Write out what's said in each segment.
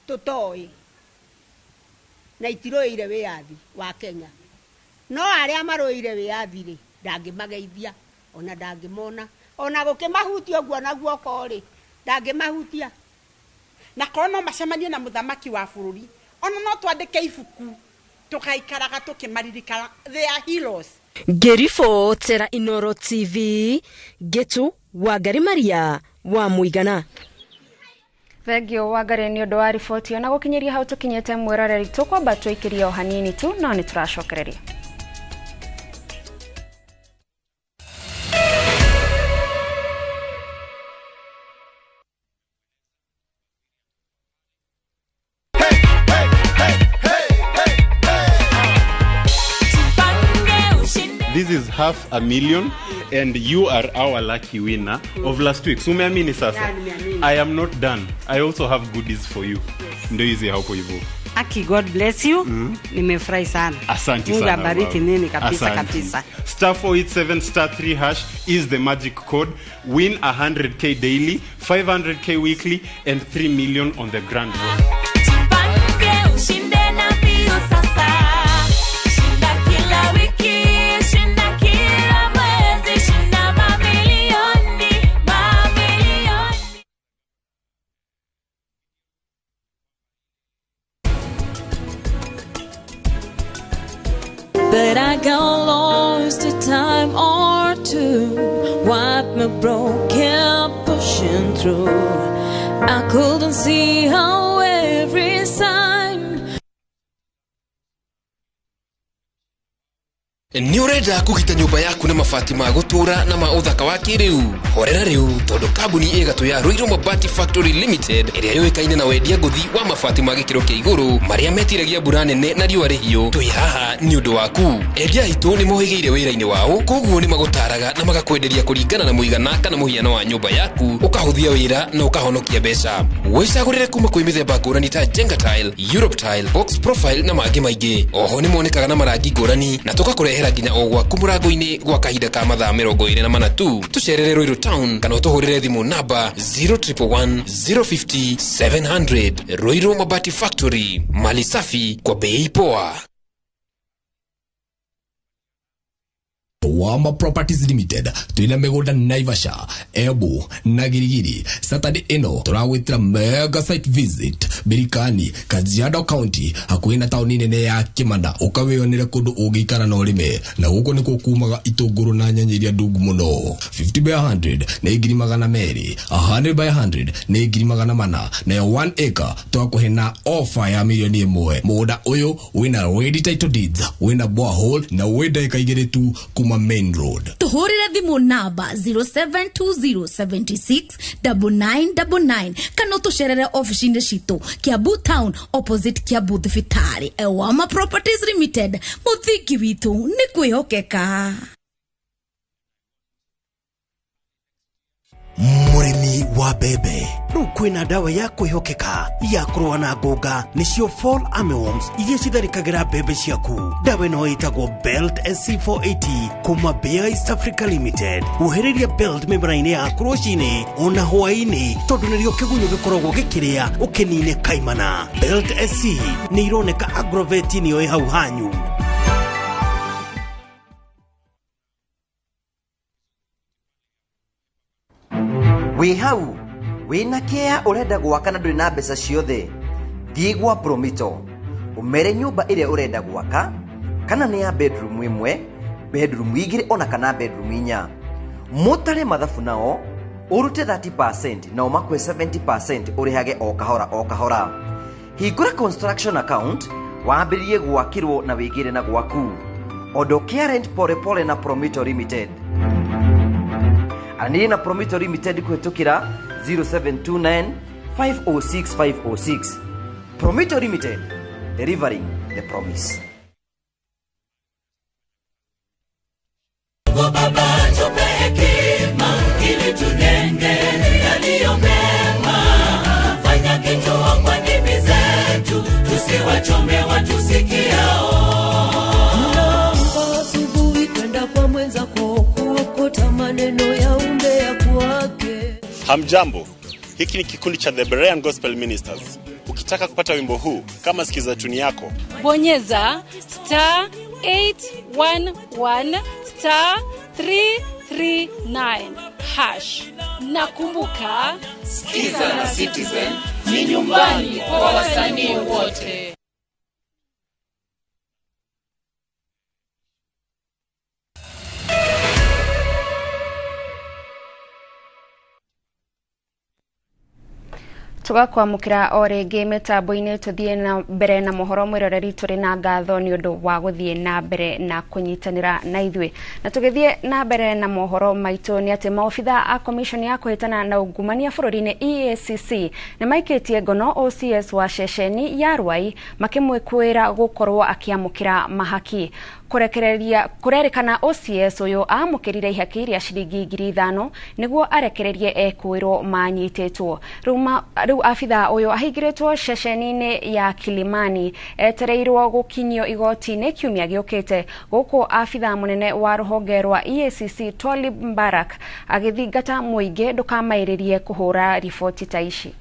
Tũtoĩ na itirũĩire wĩyathi wa Kenya. No arĩa marũĩire wĩyathi rĩ, ndangĩmageithia ona ndangĩmona, ona gũkĩmahutia ũguo na guoko rĩ, ndangĩmahutia. Na korwo no macemanie na mũthamaki wa bũrũri, ona no twandĩke ibuku tũgaikaraga tũkĩmaririkana. They are heroes. Ngĩribotera Inoro TV, Ngĩtu Wangari Maria wa Mũigana. Thengio Wangari nĩ ũndũ wa riboti ona gũkinyĩria hau tũkinyĩte mwĩroreri, tũkwamba tũikĩrie o hanini tu no nĩ tũracokereria. This is 500,000 and you are our lucky winner of last week. So umeamini sasa? Yeah, I am not done. I also have goodies for you. Yes. Ndio hizi hapo hivyo. Aki, God bless you. Nimefurahi sana. Asante Mungu sana. abariki nini kabisa. Asante. Kabisa. Star 487 star 3 hash is the magic code. Win 100K daily, 500K weekly and 3 million on the grand road. But I got lost a time or two. Wipe my broken pushing through. I couldn't see how every sign. Nĩ ũrenda kũgita nyũmba yaku na mabati ma gũtũũra na ma ũthaka wa kĩrĩu? Horera rĩu, tondũ kambuni ĩgatũ ya Ruiru Mabati Factory Limited ĩrĩa yũĩkaine na wendia ngũthi wa mabati ma gĩkĩro kĩa igũrũ marĩa metiragia mbura nene na riũa rĩhiũ, twĩ haha nĩ ũndũ waku. Endia aitũ nĩ mohĩgĩire wĩra-inĩ wao, koguo nĩ magũtaraga na magakwenderia kũringana na mũigana kana mũhiano wa nyũmba yaku, ũkahũthia wĩra na ũkahonokia mbeca. Wĩcagũrĩre kuma kwĩ mĩthemba ngũrani ta Jenga Tile, Europe Tile, Box Profile na mangĩ maingĩ. Oho nĩ monekaga na marangi ngũrani na tũgakũrehera nginya o gwaku mũrango-inĩ gwa kahinda ka mathaa 24 tu. Tũcerere Ruiru Town kana ũtũhũrĩre thimũ namba 0111 050 700. Ruiru Mabati Factory, mali safi kwa bei poa. Wama Properties Limited twina mĩgũnda Naivasha, Embu na Girigiri. Saturday ĩno tũragwĩtĩra mega site visit Birikani, Kajiado County, hakuhĩ na taũni nene ya Kĩmanda. Ũkawĩonere kũndũ ũngĩikara na ũrĩme, na gũkũ nĩkuo kumaga itũngũrũ na nyanya iria ndungu mũno. 50 by 100 nĩ 200,000, 100 by 100 nĩ 400,000, nayo 1 acre twakũhe na offer ya 1 million. Mũgũnda ũyũ wĩna ready title deeds, wĩna borehole na wĩ ndagĩka 2 tu kuma main road. Tuhurire thimu namba 0720769999 kana utucerere ofici-inĩ citũ Kiambu Town opposite Kiambu Thibitarĩ. Ewama Properties Limited, mũthingi witũ nĩ kwĩhokeka. Mũrĩmi wa mbembe, rĩu kwĩna ndawa ya kwĩhokeka ya kũrũa na ngũnga, nĩcio fall armyworms iria citharĩkagĩra mbembe ciaku. Ndawa ĩno ĩtagwo Belt SC480 kuma Bayer East Africa Limited. Huhĩrĩria Belt mĩmera-inĩ yaku rũcinĩ ona hwaĩ-inĩ, tondũ nĩrĩo kĩgunyũ gĩkoragwo gĩkĩrĩa ũkĩnine kaimana. Belt SC nĩ ironeka agrovet nĩyo ĩ hau hanyu. Wĩ hau wĩna kĩa ũrenda gwaka na ndũrĩ na mbeca ciothe, thiĩ gwa Promito ũmere nyũmba ĩrĩa ũrenda gwaka, kana nĩ ya bedroom 1, bedroom 2 ona kana bedroom 4. Mũtare mathabu nao ũrute 30% nao makue 70% ũrĩhage o kahora o kahora. Hingũra construction account wambĩrĩrie gwakĩrwo na wĩgĩre na gwaku. Ondokea rent pole pole na Promito Limited. Anĩrĩria na Promito Limited kũhĩtũkĩra 0729 506 506. Promito Limited, delivering the promise. Baba, tupe hekima ili tunende yaliyo mema. Fanya kituo kwa ndimi zetu, tusiwachome watu sikiao. Unaamka asubuhi kwenda kwa mwenzako kuokota maneno ya umbea kwake. Hamjambo, hiki ni kikundi cha The Berean Gospel Ministers. Ukitaka kupata wimbo huu kama sikiza tuni yako, bonyeza star 811 star 339 hash. Na kumbuka, Skiza na Citizen ni nyumbani kwa wasanii wote. Tugakwamukira o rĩngĩ mĩtambo-inĩ tũthiĩ na mbere na mohoro mwĩroreri tũrĩ na ngatho nĩ ũndũ wa gũthiĩ na mbere na kũnyitanĩra na ithuĩ. Na tũgĩthiĩ na mbere na mohoro maitũ nĩ atĩ maobitha a commission ya kũhĩtana na ungumania bũrũri-inĩ EACC nĩ maikĩtie ngono OCS wa ceceni ya Ruai makĩmwĩkũĩra gũkorwo akĩamũkĩra mahaki. Kurekereria kurerikana OCS uyu amukirire ihaki ria ciringi 5,000 niguo arekererie ekuirwo manyititwo. Riu abitha uyu ahingiritwo ceceni-ini ya Kilimani etereirwo gukinyio igoti-ini kiumia giukite. Guku abitha munene wa ruhonge rwa EACC Twalib Mbarak agithingata muingi ndukamairirie kuhura riboti ta ici.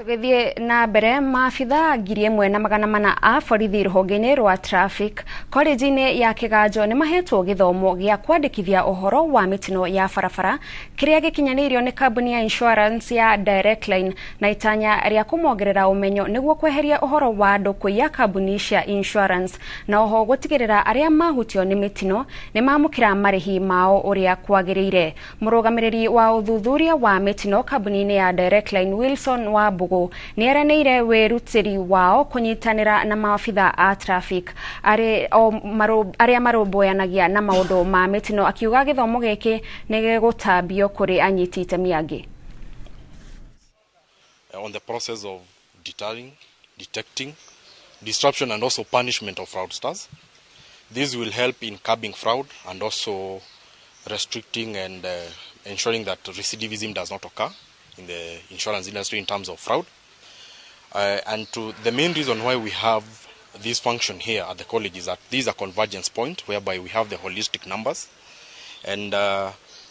Tugithie na mbere maabitha 1400 a borithi rũhonge-inĩ rwa traffic college-inĩ ya Kiganjo nĩ mahetwo gĩthomo gĩa kwandĩkithia ũhoro wa mĩtino ya barabara kĩrĩa gĩkinyanĩirio nĩ kambuni ya insurance ya Direct Line na itanya rĩa kũmongerera ũmenyo nĩguo kweheria ũhoro wa andũ kũiya kambuni cia insurance na oho gũtigĩrĩra arĩa mahutio nĩ mĩtino nĩ mamũkĩra marĩhi mao ũrĩa kwagĩrĩire. Mũrũgamĩrĩri wa ũthuthuria wa mĩtino kambuni-inĩ ya Direct Line Wilson wa nĩeranĩire wĩrutĩri wao kũnyitanĩra na maabitha a traffic arĩa marũmbũyanagia na maũndũ ma mĩtino, akiuga gĩthomo gĩkĩ nĩ gĩgũtambio kũrĩ anyiti itemi angĩ. On the process of deterring, detecting, disruption and also punishment of fraudsters. This will help in curbing fraud and also restricting and ensuring that recidivism does not occur in the insurance industry in terms of fraud. And to the main reason why we have this function here at the college is that this is a convergence point whereby we have the holistic numbers, and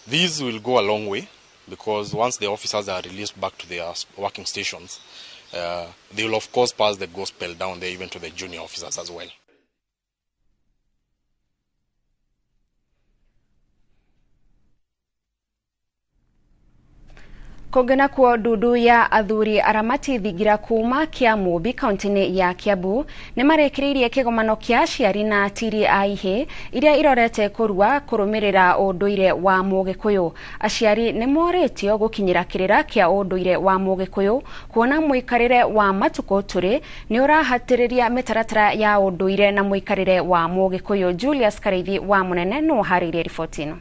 these will go a long way because once the officers are released back to their working stations, they will of course pass the gospel down there even to the junior officers as well. Kũngĩ nakuo ndundu ya athuri aramati thingira kuma Kĩamũmbi kaunti-inĩ ya Kiambu nĩ marĩkĩrĩirie kĩgomano kĩa aciari na atiri a ihĩ iria irorete kũrua kũrũmĩrĩra ũndũire wa Mũgĩkũyũ. Aciari nĩ morĩtio gũkinyĩra kĩrĩra kĩa ũndũire wa Mũgĩkũyũ kuona mũikarĩre wa matukũ tũrĩ nĩ ũrahatĩrĩria mĩtaratara ya ũndũire na mũikarĩre wa Mũgĩkũyũ. Julius Kareithi wa Mũnene nĩwe ũharĩirie riboti ĩno.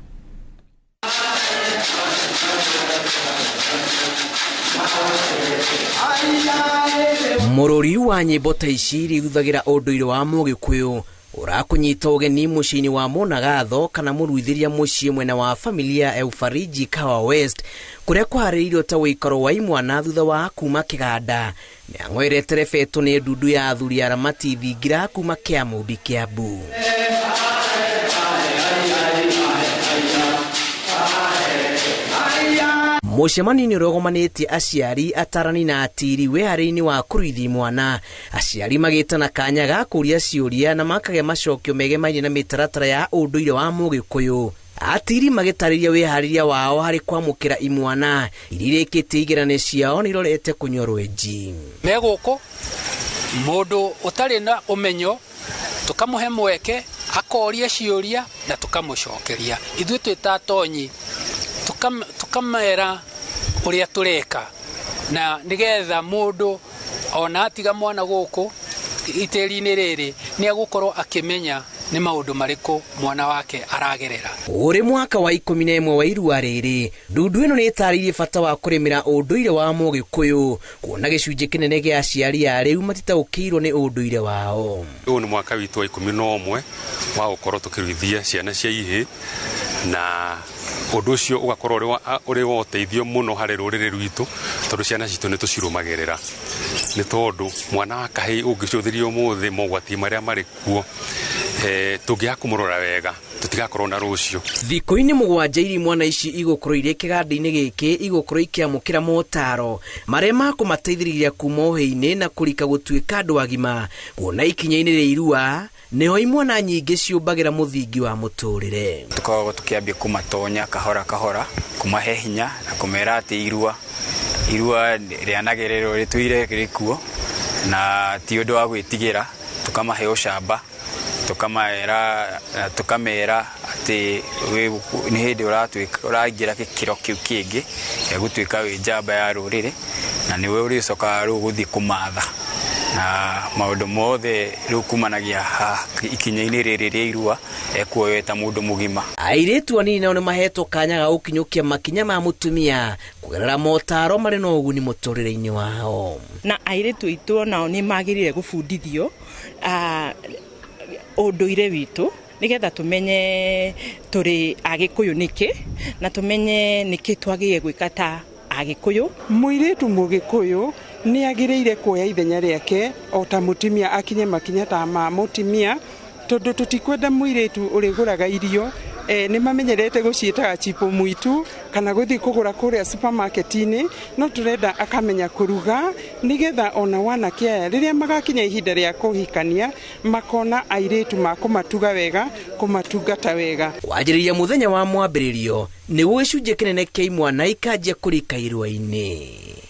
Mũrũri wa nyĩmbo ta ici iria ithuthagira ũndũire wa Mũgĩkũyũ ũrakũnyita ũgeni mũciĩ-inĩ wa Mũnagatho kana mũruithĩria mũciĩ mwena wa familia ya Eufariji Kahawa West kũrĩa kũharĩrĩirio ta ũikaro wa imwana thutha wa kuma kĩganda. Mĩang'o ĩreterebetwo nĩ ndundu ya athuri aramati thingira kuma Kĩamũmbi Kiambu. Mũcemanio-inĩ ũrĩa ũgomanĩtie aciari, atarani na atiri wĩharĩinĩ wa kũruithia mwana, aciari magĩtana kanya ga kũria ciũria na makagĩa macokio megemainie na mĩtaratara ya ũndũire wa Mũgĩkũyũ. Atiri magĩtarĩria wĩharĩria wao harĩ kwamũkĩra imwana iria irĩkĩtie igeranio ciao nĩ irorete kũnyua rwenji. Me gũkũ mũndũ ũtarĩ na ũmenyo tũkamũhe mweke akoria ciũria na tũkamũcokeria. Ithuĩ twĩ ta atonyi tukamera uria tureka na nigetha mundu ona atiga mwana guku iteri-inĩ rĩrĩ nĩ agũkorwo akĩmenya nĩ maũndũ marĩkũ mwana wake aragerera. Ũrĩ mwaka wa 11 wa irua rĩrĩ, ndundu ĩno nĩ ĩtarĩirie bata wa kũrĩmĩra ũndũire wa Mũgĩkũyũ kuona gĩcunjĩ kĩnene gĩa aciari a rĩu matitaũkĩirwo nĩ ũndũire wao. Ũyũ nĩ mwaka witũ wa 11 wa gũkorwo tũkĩruithia ciana cia ihĩ na Ũndũ ũcio ũgakorwo ũrĩ wa ũteithio mũno harĩ rũrĩrĩ rwitũ, tondũ ciana citũ nĩ tũcirũmagĩrĩra, nĩ tondũ mwana wa kahĩĩ ũngĩcũthĩria ũmũthĩ mogwati marĩa marĩ kuo, tũngĩaga kũmũrora wega tũtigakorwo na rũciũ. Thikũ-inĩ 7 iria mwana ici igũkorwo irĩ kĩganda-inĩ gĩkĩ igũkorwo ikĩamũkĩra motaro marĩa makũmateithĩrĩria kuma ũhĩinĩ na kũrika gũtuĩka andũ agima, kuona ikinya-inĩ rĩa irua nĩho imwana nyingĩ ciũmbagĩra mũthingi wa mũtũrĩre. Tũkoragwo tũkĩambia kũmatonya kahora kahora, kũmahe hinya na kũmera atĩ irua rĩanagĩrĩrwo rĩtũire rĩkuo na ti ũndũ wa gwĩtigĩra, tũkamahe ũcamba, tukamera atĩ nĩ hĩndĩ ũraingĩra gĩkĩro kĩu kĩngĩ gĩa gũtuĩka wĩ njamba ya rũrĩrĩ, na nĩwe ũrĩcokaga rĩu gũthiĩ kũmatha na maũndũ mothe rĩu kumanagia ikinya-inĩ rĩrĩ rĩa irua ekuoyo ta mũndũ mũgima. Airĩtu anini nao nĩmahetwo kanya ga gũkinyũkia makinya ma mũtumia kũgerera motaro marĩ na ũguni mũtũrĩre-inĩ wao. Na airĩtu aitũ onao nĩmagĩrĩire gũbundithio ũndũire witũ nĩgetha tũmenye tũrĩ Agĩkũyũ nĩkĩ na tũmenye nĩkĩ twagĩrĩire gwĩka ta Agĩkũyũ. Mũirĩtu Mũgĩkũyũ nĩ agĩrĩire kuoya ithenya rĩake o ta mũtumia, akinye makinya ta ma mũtumia, tondũ tũtikwenda mũirĩtu ũrĩgũraga irio nĩ mamenyerete gũciĩtaga chipo mwitu kana gũthiĩ kũgũra kũrĩa supermarket-inĩ, no tũrenda akamenya kũruga nĩgetha ona wanake aya rĩrĩa magakinya ihinda rĩa kũhikania makona airĩtu makũmatuga wega, kũmatungata wega. Kwanjĩrĩria mũthenya wa mwambĩrĩrio nĩguo gĩcunjĩ kĩnene kĩa imwana ikanjia kũrika irua-inĩ.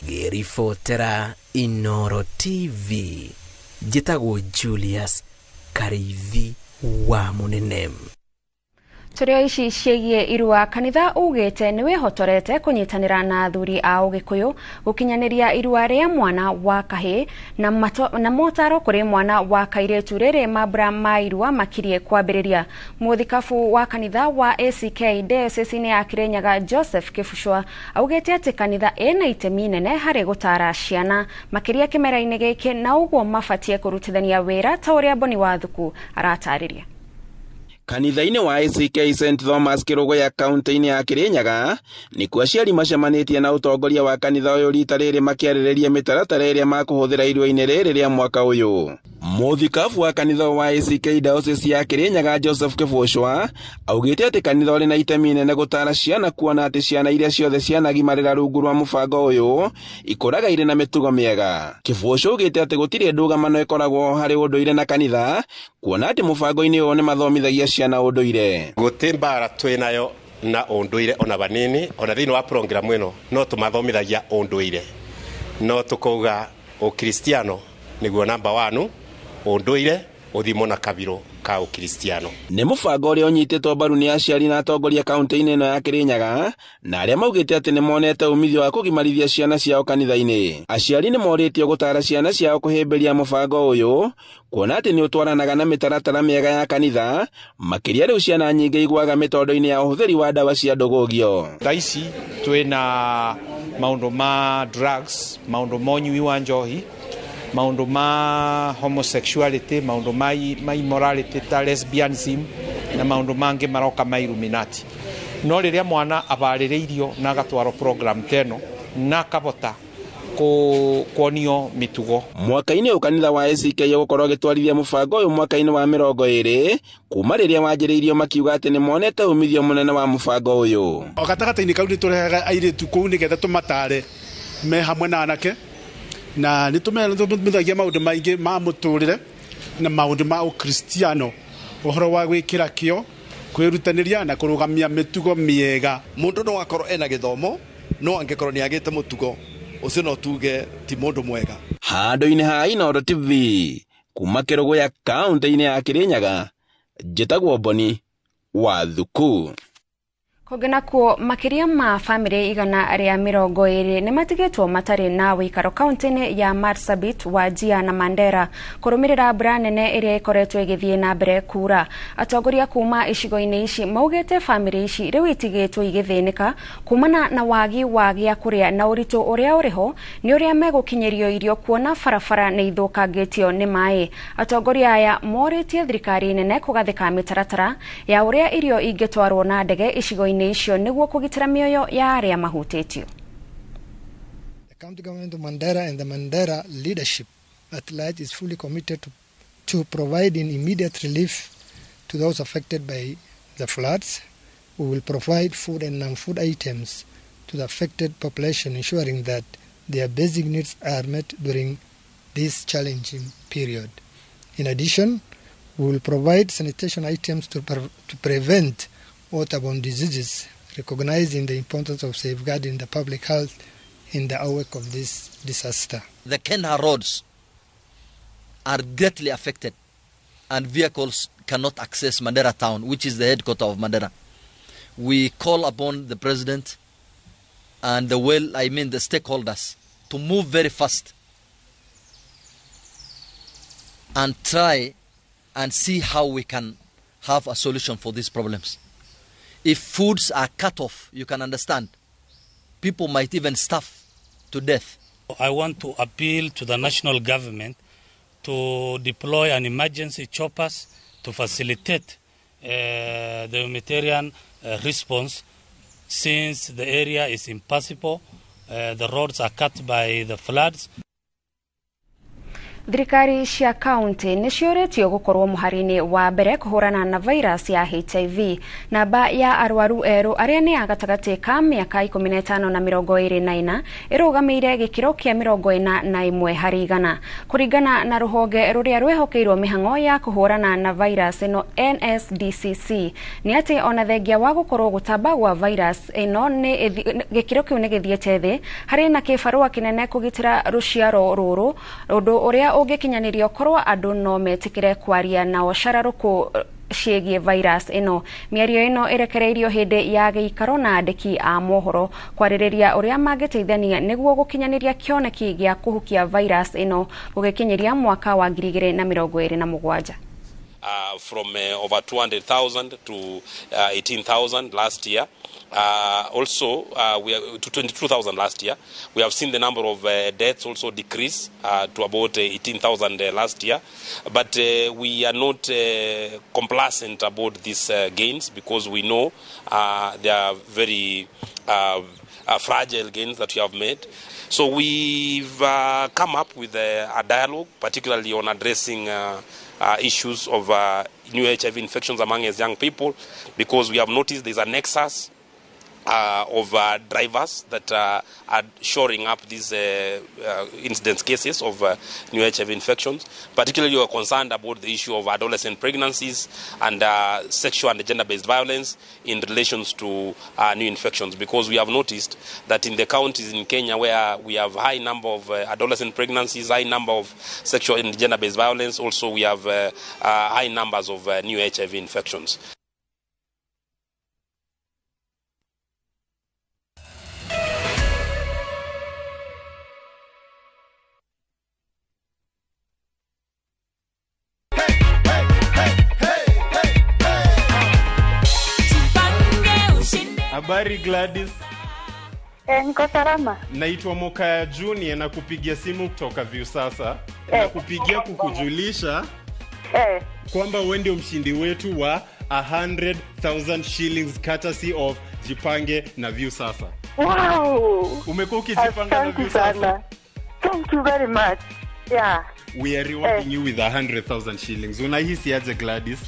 Ngĩribotera Inooro TV, njĩtagwo Julius Kariithi wa Mũnene. Tũrĩ ici ciĩgiĩ irua, kanitha ugĩte nĩ wĩhotorete kũnyitanĩra na athuri a Ũgĩkũyũ gũkinyanĩria irua rĩa mwana wa kahĩĩ na motaro kũrĩ mwana wa kairĩtu rĩrĩ mambura ma irua makirie kwambĩrĩria. Mũthikabu wa kanitha wa ACK Diocese-inĩ ya Kirinyaga Joseph Kĩbucwa augĩte atĩ kanitha ĩna itemi nene harĩ gũtara ciana makĩria kĩmera-inĩ gĩkĩ, na ũguo mabatie kũrutithania wĩra ta ũrĩa Boni Wathuku aratarĩria. Kanitha-inĩ wa ACK St Thomas Kĩrũgũya kaunti-inĩ ya Kirinyaga nĩkuo aciari macemanĩtie na ũtongoria wa kanitha ũyũ rita rĩrĩ makĩarĩrĩria mĩtaratara ĩrĩa makũhũthĩra irua-inĩ rĩrĩ rĩa mwaka ũyũ. Mũthikabu wa kanitha wa ACK Diocese ya Kirinyaga Joseph Kĩbucwa augĩte atĩ kanitha ũrĩ na itemi inene gũtara ciana, kuona atĩ ciana iria ciothe cianagimarĩra rungu rwa mũbango ũyũ ikũraga irĩ na mĩtugo mĩega. Kĩbucwa augĩte atĩ gũtirĩ ndũgamano ĩkoragwo harĩ ũndũire na kanitha, kuona atĩ mũbango-inĩ ũyũ nĩmathomithagia ciana ũndũire. Gũtĩ mbara twĩ nayo na ũndũire ona banini, ona thĩinĩ wa program ĩno no tũmathomithagia ũndũire, no tũkauga ũkristiano nĩguo namba 1, ũndũire ũthimo na kabiro ka ũkristiano. Nĩ mũbango ũrĩa ũnyitĩtwo mbaru nĩ aciari na atongoria kaunti-inĩ ĩno ya Kirinyaga, na arĩa maugĩte atĩ nĩ monete umithio wa kũgimarithia ciana ciao kanitha-inĩ. Aciari nĩ morĩtio gũtara ciana ciao kũhĩmbĩria mũbango ũyũ, kuona atĩ nĩ ũtwaranaga na mĩtaratara mĩega ya kanitha, makĩria rĩu ciana nyingĩ igwaga mĩtondo-inĩ ya ũhũthĩri wa ndawa cia ndũgũgio. Thaa ici twĩna maũndũ ma drugs, maũndũ ma ũnyui wa njohi, maũndũ ma homosexuality, maũndũ ma immorality ta lesbianism na maũndũ mangĩ maroka ma Illuminati. No rĩrĩa mwana abarĩrĩirio na agatwarwo program teno na akabota kuonio mĩtugo. Mwaka-inĩ ũyũ kanitha wa ACK ũgũkorwo ũgĩtwarithia mũbango ũyũ mwaka-inĩ wa 20 kuma rĩrĩa wanjĩrĩirio, makiuga atĩ nĩ monete umithio mũnene wa mũbango ũyũ. O gatagatĩ-inĩ kau nĩ tũrehaga airĩtu kũu nĩgetha tũmatare me hamwe na anake, na nĩ tũmethagia maũndũ maingĩ ma mũtũrĩre na maũndũ ma ũkristiano, ũhoro wa gwĩkĩra kĩo, kwĩrutanĩria na kũrũgamia mĩtugo mĩega. Mũndũ no akorwo ena gĩthomo no angĩkorwo nĩ agĩte mũtugo ũcio no tuge ti mũndũ mwega. Handũ-inĩ ha Inooro TV kuma Kĩrũgũya kaunti-inĩ ya Kirinyaga, njĩtagwo Boni Wathuku. Kũngĩ nakuo, makĩria ma bamĩrĩ 120 nĩ matigĩtwo matarĩ na wĩikaro kaunti-inĩ ya Marsabit, Wajir na Mandera kũrũmĩrĩra mbura nene ĩrĩa ĩkoretwo ĩgĩthiĩ na mbere kuura. Atongoria kuma icigo-inĩ ici maugĩte bamĩrĩ ici rĩu itigĩtwo igĩthĩnĩka kumana na wagi wa gĩa kũrĩa na ũritũ ũrĩa ũrĩho nĩ ũrĩa megũkinyĩrio irio, kuona barabara nĩ ithũkangĩtio nĩ maĩ. Atongoria aya morĩtie thirikari nene kũgathĩka mĩtaratara ya ũrĩa irio ingĩtwarwo na ndege icigo-inĩ icigo-inĩ icio nĩguo kũgitĩra mĩoyo ya arĩa mahutĩtio. The county government of Mandera and the Mandera leadership at large is fully committed to providing immediate relief to those affected by the floods. We will provide food and non-food items to the affected population, ensuring that their basic needs are met during this challenging period. In addition, we will provide sanitation items to prevent waterborne diseases, recognizing the importance of safeguarding the public health in the wake of this disaster. The Kenha roads are greatly affected and vehicles cannot access Mandera town, which is the headquarters of Mandera. We call upon the president and the stakeholders to move very fast and try and see how we can have a solution for these problems. If foods are cut off, you can understand, people might even starve to death. I want to appeal to the national government to deploy an emergency choppers to facilitate the humanitarian response, since the area is impassable, the roads are cut by the floods. Thirikari cia kaunti nĩ ciũrĩtio gũkorwo mũhari-inĩ wa mbere kũhũrana na virus ya HIV. Namba ya arwaru erũ arĩa nĩ a gatagatĩ ka mĩaka 15 na 24 ĩrũgamĩire gĩkĩro kĩa 41 harĩ igana. Kũringana na rũhonge rũrĩa rwĩhokeirwo mĩhang'o ya kũhũrana na virus ĩno NSDCC, nĩ atĩ ona thengia wa gũkorwo gũtamba gwa virus ĩno nĩ gĩkĩro kĩu nĩ gĩthiĩte thĩ, harĩ na kĩbarũa kĩnene kũgitĩra rũciaro rũrũ, ũndũ ũrĩa ũngĩkinyanĩrio korwo andũ no metĩkĩre kwaria nao cararũkũ ciĩgiĩ virus ĩno. Mĩario ĩno ĩrekereirio hĩndĩ ya gĩikaro na andĩki a mohoro kwarĩrĩria ũrĩa mangĩteithania nĩguo gũkinyanĩria kĩoneki gĩa kũhukia virus ĩno gũgĩkinyĩria mwaka wa 2027. From over 200,000 to 18,000 last year. Also, we are to 22,000 last year. We have seen the number of deaths also decrease to about 18,000 last year. But we are not complacent about these gains, because we know they are very fragile gains that we have made. So we've come up with a dialogue, particularly on addressing issues of new HIV infections among young people, because we have noticed there's a nexus of drivers that are shoring up these incidence cases of new HIV infections. Particularly, we are concerned about the issue of adolescent pregnancies and sexual and gender-based violence in relations to new infections, because we have noticed that in the counties in Kenya where we have high number of adolescent pregnancies, high number of sexual and gender-based violence, also we have high numbers of new HIV infections. Habari Gladys. Niko salama. Naitwa Mokaya Junior na kupigia simu kutoka Viusasa. Na kupigia kukujulisha kwamba wewe ndio mshindi wetu wa 100,000 shillings courtesy of Jipange na Viusasa. Wow. Umekuwa ukijipanga na Viusasa. Thank you very much. Yeah. We are rewarding you with 100,000 shillings. Unahisi aje Gladys?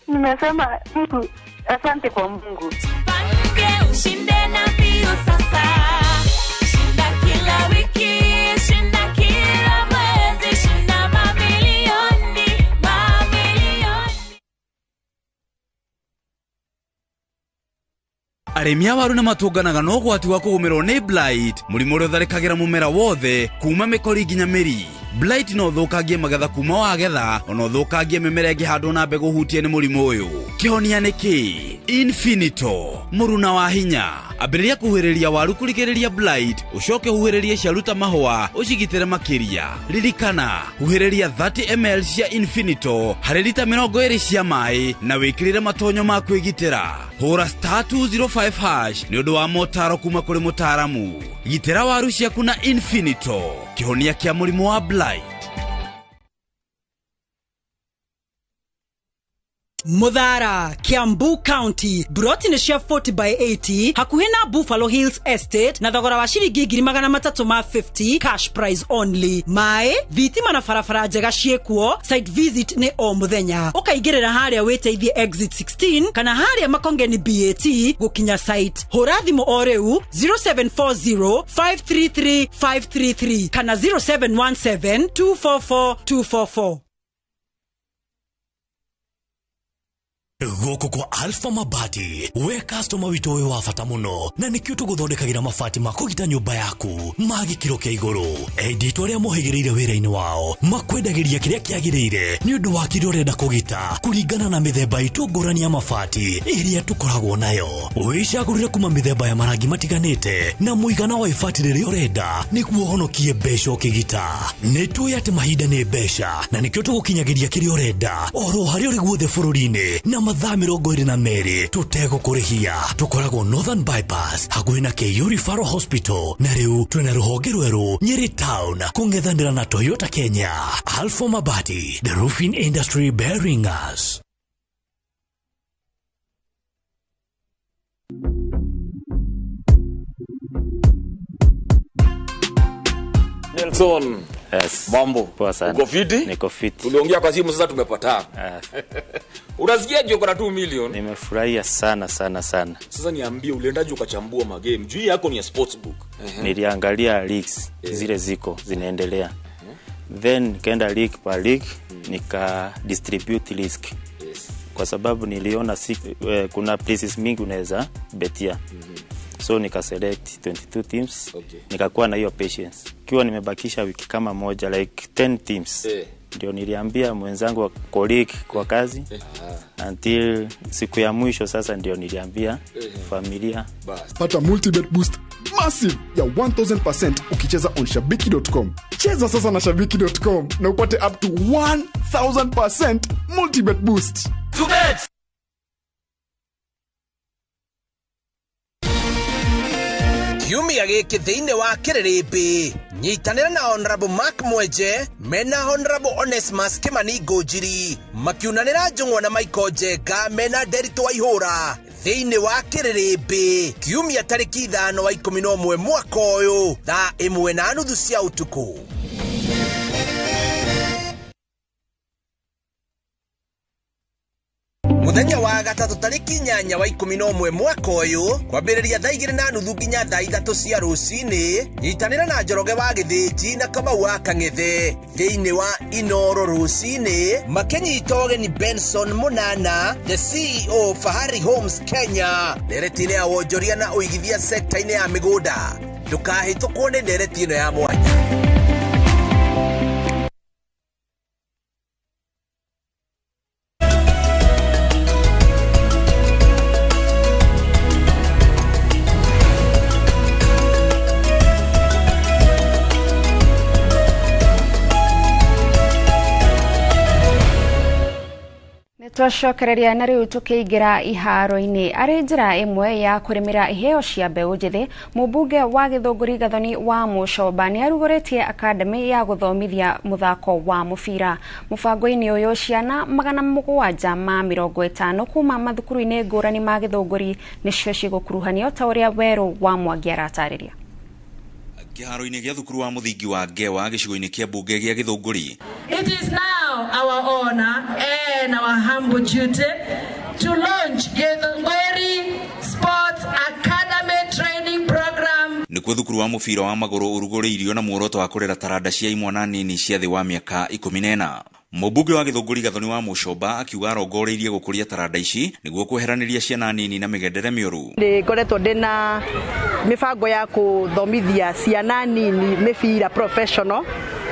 Nimesema Mungu, asante kwa Mungu. Jipange ushinde na Viusasa. Shinda kila wiki, shinda kila mwezi, shinda mamilioni, mamilioni. Arĩmi a waru nĩmatũnganaga na ũgwati wa kũgũmĩrwo nĩ blight, mũrimũ ũrĩa ũtharĩkagĩra mũmera wothe kuma mĩkori nginya mĩri. Blight no ũthũkangie magetha kuma wagetha, ona ũthũkangie mĩmera ĩngĩhandwo na mbegũ hutie nĩ mũrimũ ũyũ. Kĩhonia nĩ kĩ? Infinito, mũruna wa hinya. Ambĩrĩria kũhuhĩrĩria waru kũrigĩrĩria blight, ũcoke ũhuhĩrĩrie ciaruta mahũa, ũcigitĩre makĩria. Ririkana, huhĩrĩria 30 ml cia Infinito harĩ lita 20 cia maĩ na wĩkĩrĩre matonyo ma kwĩgitĩra. Hũra *205# nĩ ũndũ wa motaro kuma kũrĩ mũtaaramu. Gitĩra waru ciaku na Infinito, kĩhonia kĩa mũrimũ wa blight. Muthara, Kiambu County. Broti nĩ cia 40 by 80 hakuhĩ na Buffalo Hills Estate na thogora wa ciringi 350 cash price only. Maĩ, thitima na barabara njega ciĩkuo. Site visit nĩ o mũthenya. Ũkaingĩrĩra harĩa wĩteithie exit 16 kana harĩa Makongeni BAT gũkinya site. Hũra thimũ o rĩu 0740 533 533 kana 0717 244 244. Gũkũ kwa Alpha Mabati, we customer witũ wĩ wa bata mũno, na nĩkĩo tũgũthondekagĩra mabati ma kũgita nyũmba yaku ma gĩkĩro kĩa igũrũ. Enditũ arĩa mohĩgĩrĩire wĩra-inĩ wao makwendagĩria kĩrĩa kĩagĩrĩire nĩ ũndũ wa kĩrĩa ũrenda kũgita kũringana na mĩthemba itũ ngũrani ya mabati ĩrĩa tũkoragwo nayo. Wĩcagũrĩre kuma mĩthemba ya marangi matiganĩte na mũigana wa ibati rĩrĩa ũrenda nĩguo ũhonokie mbeca ũkĩgita. Nĩ tũĩ atĩ mahinda nĩ mbeca na nĩkĩo tũgũkinyagĩria kĩrĩa ũrenda oro harĩa ũrĩ guothe bũrũri-inĩ na mathaa 22 tũtegũkũrĩhia. Tũkoragwo Northern Bypass hakuhĩ na KU Referral Hospital, na rĩu twĩna rũhonge rwerũ Nyeri Town kũng'ethanĩra na Toyota Kenya. Alpha Mabati, the roofing industry bearing us. Nelson. Yes. Mambo. Poa sana. Uko fiti? Niko fiti. Tuliongea kwa simu sasa tumepatana. Unasikia uko na 2 million? Nimefurahia sana sana sana. Sasa niambie uliendaje ukachambua magame? Juu yako ni ya sportsbook. Niliangalia leagues zile ziko zinaendelea. Then nikaenda league per league nika distribute risk. Yes. Kwa sababu niliona kuna places mingi unaweza betia. So nika select 22 teams. Okay. Nikakuwa na hiyo patience. Kiwa nimebakisha wiki kama moja like 10 teams. Ndio niliambia mwenzangu wa colleague kwa kazi. Until siku ya mwisho sasa ndio niliambia familia. Pata multibet boost massive ya 1000% ukicheza on shabiki.com. Cheza sasa na shabiki.com na upate up to 1000% multibet boost. To bet. Kiumia gĩkĩ thĩinĩ wa Kĩrĩrĩmbĩ nyitanĩra na Honorable Mark Mwenje mena Honorable Onesmus Kimani Ngũnjiri makiunanĩra Njũng'wa na Michael Njenga mena Nderitu Waihũra thĩinĩ wa Kĩrĩrĩmbĩ kiumia tarĩki 5 wa 11 mwaka ũyũ thaa 1:30 cia ũtukũ. Muthenya wa gatatũ tarĩki 8 wa 11 mwaka ũyũ kwambĩrĩria thaa 2:30 nginya thaa 3 cia rũcinĩ nyitanĩra na Njoroge wa Gĩthĩnji na Kamau wa Kang'ethe thĩinĩ wa Inoro rũcinĩ makĩnyita ũgeni Benson Munana, the CEO Fahari Homes Kenya, ndereti-inĩ ya wonjoria na ũigithia sekta-inĩ ya mĩgũnda. Ndũkahĩtũkwo nĩ ndereti ĩno ya mwanya. Twacokereria na rĩu tũkĩingĩra iharo-inĩ arĩ njĩra ĩmwe ya kũrĩmĩra iheo cia mbeũ njĩthĩ. Mũmbunge wa Gĩthũngũri Gathoni wa Mũcomba nĩ arugũrĩtie akademi ya gũthomithia mũthako wa mũbira. Mũbango-inĩ ũyũ ciana 750 kuma mathukuru-inĩ ngũrani ma Gĩthũngũri nĩcio cigũkuruhanio ta ũrĩa Werũ wa Mwangi aratarĩria. Kĩharo-inĩ gĩa thukuru wa mũthingi wa Ngewa gĩcigo-inĩ kĩa mbunge gĩa Gĩthũngũri. It is now our honor and our humble duty to launch Githunguri Sports Academy Training Program. Nĩkuo thukuru wa mũbira wa magũrũ ũrugũrĩirio na muoroto wa kũrera taranda cia imwana nini cia thĩ wa mĩaka 14. Mũmbunge wa Gĩthũngũri Gathoni wa Mũcomba akiuga arongoreirie gũkũria taranda ici nĩguo kweheranĩria ciana nini na mĩgendere mĩũru. Nĩ ngoretwo ndĩna mĩbango ya kũthomithia ciana nini mĩbira professional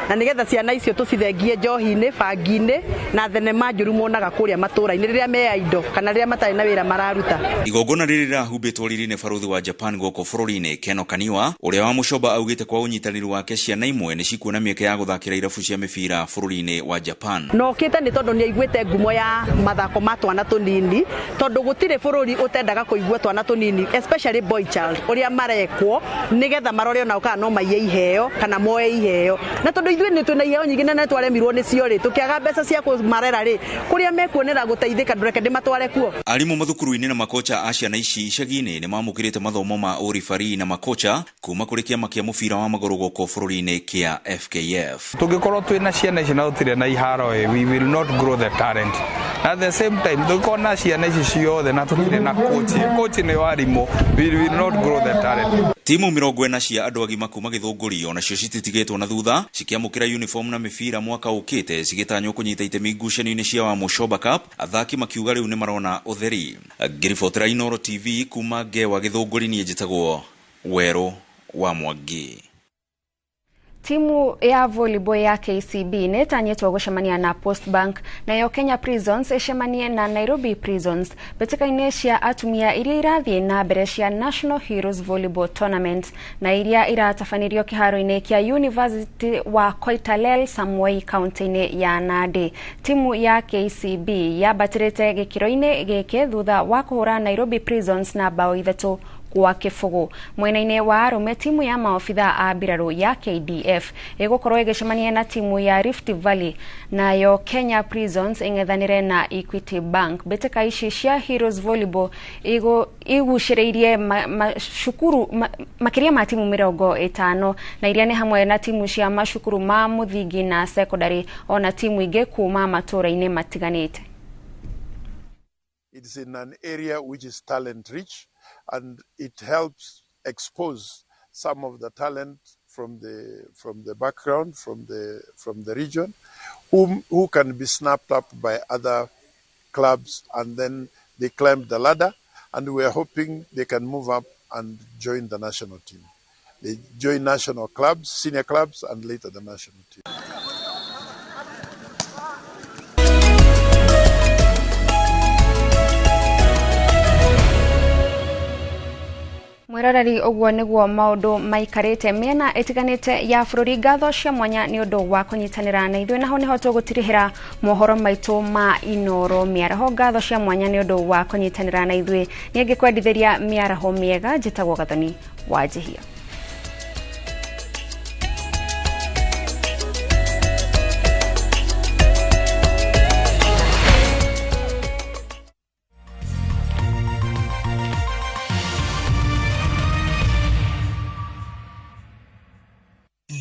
na nigetha ciana icio tũcithengie njohi-inĩ, bangi-inĩ na thenema njũru monaga kũrĩa matũra-inĩ rĩrĩa me indo kana rĩrĩa matarĩ na wĩra mararuta. Igongona rĩrĩ rĩrahumbĩtwo riri nĩ barũthi wa Japan gũkũ bũrũri-inĩ Keno Kaniwa, ũrĩa wa Mũcomba augĩte kwa ũnyitanĩri wake ciana imwe nĩ cikuona mĩeke ya gũthakĩra irabu cia mĩbira bũrũri-inĩ wa Japan. Na okĩte nĩ tondũ nĩ aiguĩte ngumo ya mathako ma twana tũnini, tondũ gũtirĩ bũrũri ũtendaga kũigua twana tũnini, especially boy child, ũrĩa marekwo nĩgetha marore onao kana no maiye iheo kana moe iheo, na tondũ Tondu ithuĩ nĩ twĩna iheo nyingĩ na nĩ twaremirwo nĩcio rĩ, tũkĩaga mbeca cia kũmarera rĩ, kũrĩa mekuonera gũteithĩka ndũreke ndĩmatware kuo. Arimũ mathukuru-inĩ na makocha a ciana ici icagi-inĩ nĩ mamũkĩrĩte mathomo ma ũribari na makocha kuma kũrĩ kĩama kĩa mũbira wa magũrũ gũkũ bũrũri-inĩ kĩa FKF. Tũngĩkorwo twĩna ciana ici na tũtirĩ na iharo ĩ, we will not grow the talent. At the same time, tũngĩkorwo na ciana ici ciothe na tũtirĩ na coach, coach nĩ warimũ, we will not grow the talent. Timu 40 cia andũ agima kuma Gĩthũngũri onacio cititigĩtwo na thutha, cikĩamũkĩra uniform na mĩbira mwaka ũkĩte, cigĩtanywo kũnyita itemi ngucanio-inĩ cia wa Mũcoba Cup. Athaki makiuga rĩu nĩ marona ũtheri. Ngĩribotera Inooro TV kuma Ngewa Gĩthũngũri, niĩ njĩtagwo Werũ wa Mwangi. Timu ya volleyball ya KCB nĩ ĩtanyĩtwo gũcemania na Post Bank, nayo Kenya Prisons ĩcemanie na Nairobi Prisons mbĩtĩka-inĩ cia atumia iria irathiĩ na mbere cia National Heroes Volleyball Tournament na iria iratabanĩrio kĩharo-inĩ kĩa University wa Koitalel Samoei kaunti-inĩ ya Nandi. Timu ya KCB yambatĩrĩte gĩkĩro-inĩ gĩkĩ thutha wa kũhũra Nairobi Prisons na bao 3-0. Mwena-inĩ wa arũme, timu ya maobitha a mbirarũ ya KDF ĩgũkorwo ĩgĩcemania na timu ya Rift Valley, nayo Kenya Prisons ĩng'ethanĩre na Equity Bank. Mbĩtĩka ici cia Heroes Volleyball igucĩrĩirie macukuru makĩria ma timu 50, na iria nĩ hamwe na timu cia macukuru ma mũthingi na secondary, ona timu ingĩ kuma matũũra-inĩ matiganĩte. It's in an area which is talent rich, and it helps expose some of the talent from the background, from the region, who can be snapped up by other clubs, and then they climb the ladder, and we are hoping they can move up and join the national team. They join national clubs, senior clubs, and later the national team. Mwiroreri, ũguo nĩguo maũndũ maikarĩte mĩena ĩtiganĩte ya bũrũri. Ngatho cia mwanya nĩ ũndũ wa kũnyitanĩra na ithuĩ, naho nĩho tũgũtirihĩra mohoro maitũ ma Inooro mĩaraho. Ngatho cia mwanya nĩ ũndũ wa kũnyitanĩra na ithuĩ, niĩ ngĩkwendithĩria mĩaraho mĩega. Njĩtagwo Gathoni wa Njihia.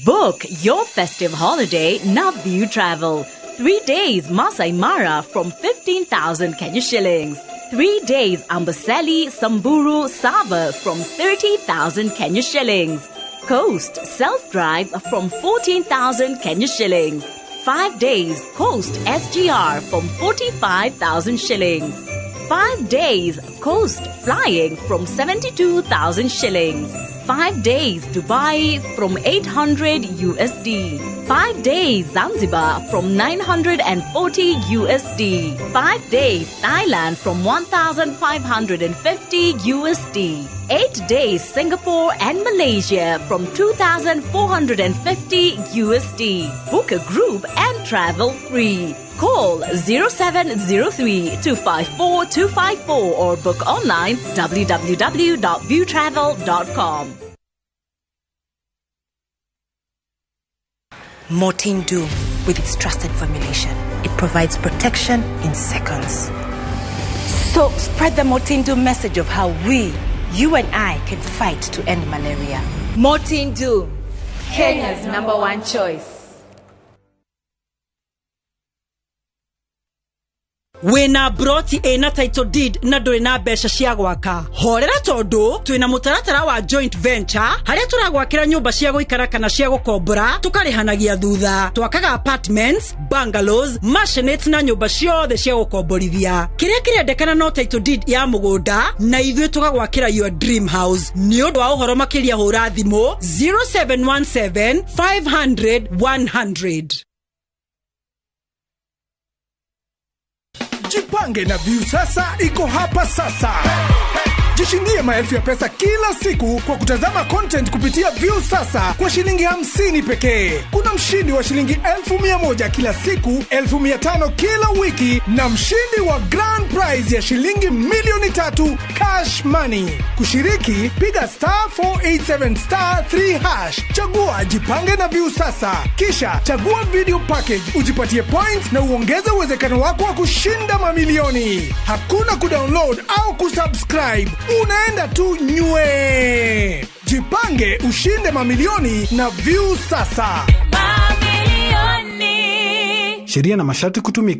Book your festive holiday now View Travel. 3 days Masai Mara from 15,000 Kenya shillings. 3 days Amboseli, Samburu, Sava from 30,000 Kenya shillings. Coast self-drive from 14,000 Kenya shillings. 5 days Coast SGR from 45,000 shillings. 5 days Coast flying from 72,000 shillings. 5 days Dubai from 800 USD. 5 days Zanzibar from 940 USD. 5 days Thailand from 1,550 USD. 8 days Singapore and Malaysia from 2,450 USD. Book a group and travel free. Call 0703 254 254 or book online www.viewtravel.com. Mortein Doom, with its trusted formulation, it provides protection in seconds. So spread the Mortein Doom message of how we, you and I, can fight to end malaria. Mortein Doom, Kenya's #1 choice. Wĩna broti ĩna title deed na ndũrĩ na mbeca cia gwaka, horera tondu twĩna mũtaratara wa joint venture harĩa tũragwakĩra nyũmba cia gũikara kana cia gũkombora tũkarĩhanagia thutha. Twakaga apartments, bungalows, mansionettes na nyũmba ciothe cia gũkomborithia. Kĩrĩa kĩrendekana no title deed ya mũgũnda na ithuĩ tũgagwakĩra your dream house. Nĩ ũndũ wa ũhoro makĩria hũra thimũ 0717 500 100. Jipange na View Sasa iko hapa sasa. Hey, hey. Jishindie maelfu ya pesa kila siku kwa kutazama content kupitia Viusasa kwa shilingi 50 pekee. Kuna mshindi wa shilingi 100,000 kila siku, 500,000 kila wiki na mshindi wa grand prize ya shilingi 3,000,000 cash money. Kushiriki, piga star 487 star 3 hash. Chagua Jipange na Viusasa, kisha chagua video package ujipatie points na uongeze uwezekano wako wa kushinda mamilioni. Hakuna kudownload au kusubscribe, unaenda tu nywe. Jipange ushinde mamilioni na Viusasa. Mamilioni. Sheria na masharti kutumika.